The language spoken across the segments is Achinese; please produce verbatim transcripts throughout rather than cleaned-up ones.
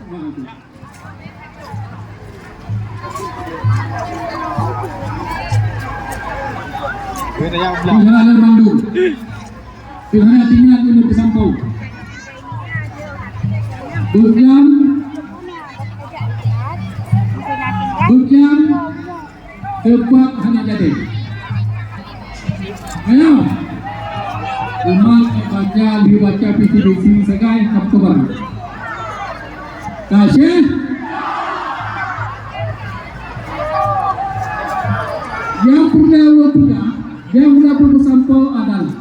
Di dalam bandum. Pihak tinggal untuk bersambung. Bujang. Bujang. Teumpat hana jadi. Ayo. Umat baca, dibaca visi misi sagai, kamu barang. Kasih. Nyang peureulèe ulôn peugah, nyang ulôn peusampoe adalah,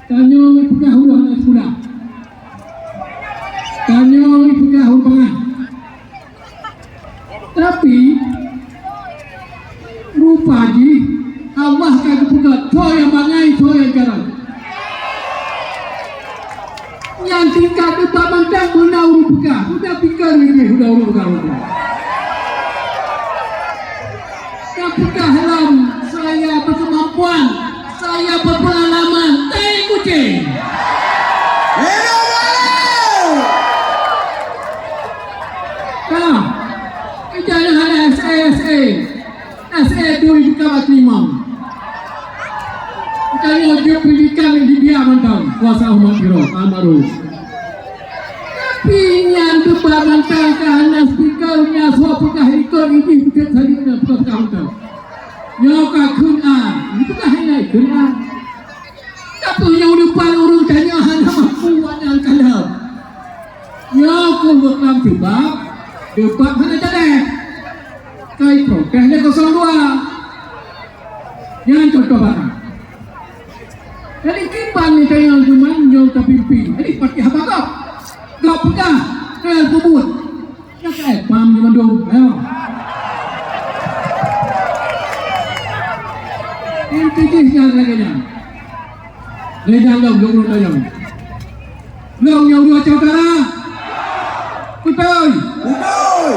tanyoe peugah ulôn hana sikula. Tanyoe peugah ulôn pangan. Tapi, rupa jih Allah ka geupeugah, "Soe nyang bangai, soe nyang jaroe." Nyang tingkat teumpat mantong beuna ureueng peugah, beuna pike lé udah ureueng peugah. Ka peugah lom, "Saya berkemampuan, saya berpengalaman, saya kucing." Hidup Bali! Ka, ija nyoe hana S A, S A. S A tu bukan bak imam. Bukan nyoe jeuet pendidikan di biar mantong. Kuasa umat Tiro, almarhum. Tapi nyan teumpat mantong ka hana speaker, nyan soe peugah ikot ini, bukan tadi na peugah mantong. Nyoe ka kheun A, peugah hana kheun A. Tapi nyang depan ureueng tanyoe hana mampu awaknyan kalon. Nyoe keuh beuklam sebab debat hana jadi. Kai protes lé kosong dua. Nyan contoh barang. Jadi kiban ni tanyoe cuma nyoe tapimpin. Jadi pati haba gob. Gob peugah, keu peubuet. Nyan ka, eh, paham ni mandum. Ayo. Inti jih nyan lagèe nyan. Lé nyan lom, lom, lom, lom. Lom nyang dua Aceh Utara. Beutôi. Beutôi.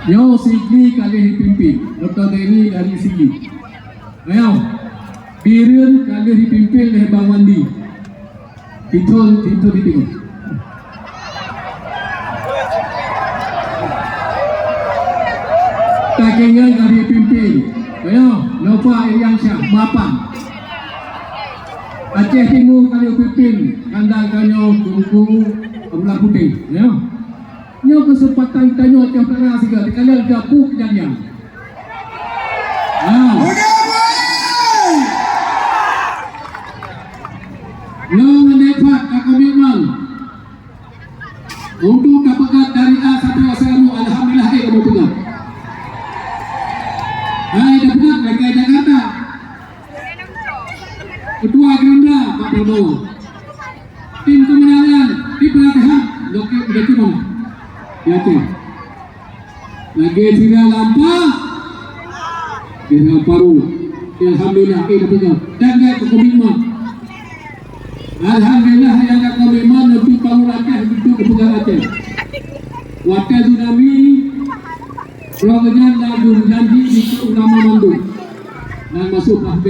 Nyoe Sigli ka lheueh jipimpin. Doktor Denny dari Sigli. Ayo. Bireuen ka lheueh jipimpin lé Bang Wandi. Tithon, tithon di timur. Takengon ka lheueh pimpin. Ayo, Nova Iriansyah, Mapan. Aceh Timu ka lheueh pimpin, kandang tanyoe Teungku Abdullah Putéh. Ayo. Nyoe keuseumpatan tanyoe Aceh Utara siga, takalon gabuk nyan nyan. Nah. Nyoe ngon Dek Fad ka komitmen. Untuk ka peugöt dari A sampai S M U, alhamdulillah, eh, kamoe peugöt. Hai, dah peugöt, lagèe Jakarta. Ketua Gerindra, Pak Prabowo. Tim kemenangan, tim pelatihan, Doktor Ibrahim. Ya, tim. Lagèe sira lampah, sira paru. Alhamdulillah, eh, dah peugah. Dan dah komitmen. Alhamdulillah, nyang ka komitmen untuk bangun Aceh, untuk peugah Aceh. Watèe tsunami, droe nyan na janji dikeue ulama mandum. Dan masuk P A H B.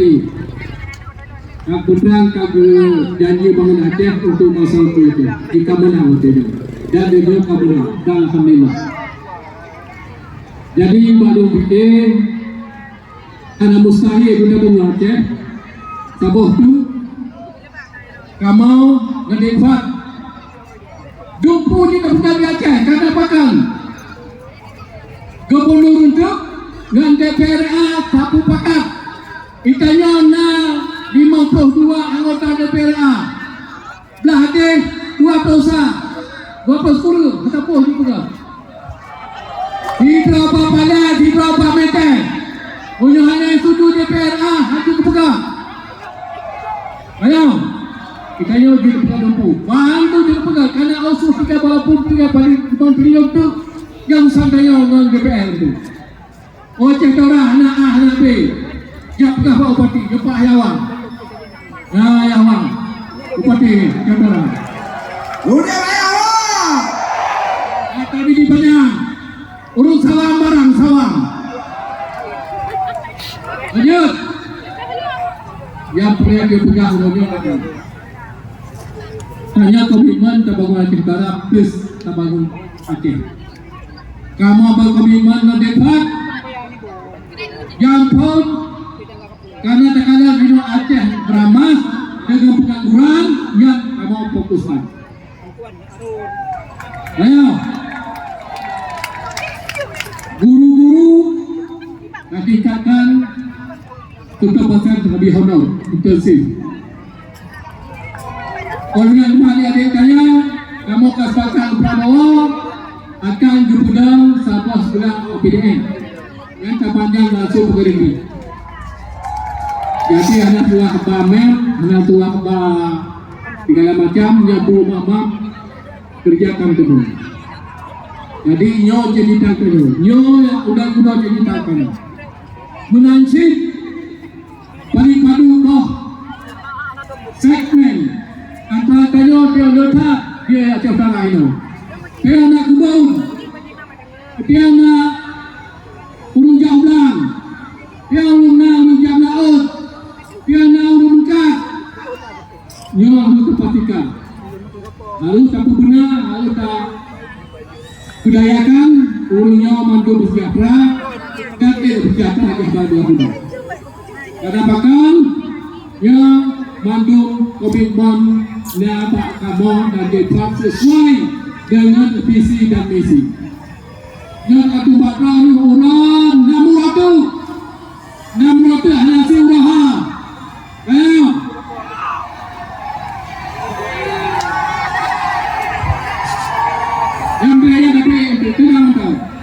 Kak Putrang ka geujanji bangun Aceh untuk masa Aceh. Jika menang waktu itu. Dan dia ka menang. Dan alhamdulillah. Jadi, bak lôn pike, hana mustahil guna bangun Aceh. Saboh tu, kamoe ngon Dek Fad. Dumpu jih tapeugah di Aceh, ka na pakan. Gubernur untuk ngon D P R A tapupakat. Geutanyoe na limong ploh dua anggota D P R A. Blah deh dua ploh sa, dua ploh sa kureueng, hana boh jipeugah. Sidroe bak Pala, sidroe bak Meutée. Meunyoe hana setuju D P R A, hana jipeugah. Ayo, geutanyoe jeuet peugah dumpu. Bantu jeuet peugah, kana usus tiga puluh tiga paling lima triliun tu, nyang sang tanyoe ngon D P R tu. Oh, ceuh Torah, aneuk A, aneuk B. Jak peugah bak bupati, jak peugah Yawang. Nah, Yawang. Bupati, ceuh Torah. Udah, Yawang. Ah, tapi di mana? Urus salam barang, salam. Lanjut. Yang pria dia pegang, dia pegang. Tanyoe komitmen tabangun Aceh Utara plus tabangun Aceh. Kamoe berkomitmen leubeh that. Nyang phon karena takalon inoe Aceh beramas dengan pengangguran, nyan kamoe fokuskan. Ayo. Guru-guru ka tingkatkan tutoe pasan leubeh honor intensif. Oleh nyan, teuma adik-adik tanyoe, kamoe ka sepakat Prabowo akan geupeudong saboh sikula O P D N. Nyan ka panjang langsung peugah. Jadi hana tuah ba mem, hana tuah ba segala macam, nyan bu mak-mak kerjakan teuma. Jadi nyoe cerita keunoe, nyoe udang-udang cerita keunoe. Meunan cit, paling padu boh segmen antara tanyoe pion le that di Aceh Utara inoe. Pion na keubon, pion na ureueng jak u blang, pion na ureueng jak laôt, pion na ureueng meukat. Nyoe harus tapastikan, harus tapeubina, harus tapeurdayakan ureueng nyoe mandum seujahteura, dan eh seujahteura di bawah dua puluh. Karena pakon nyoe mandum komitmen na bak kamoe dan dibuat sesuai dengan visi dan misi. Nyoe ka tumbak droe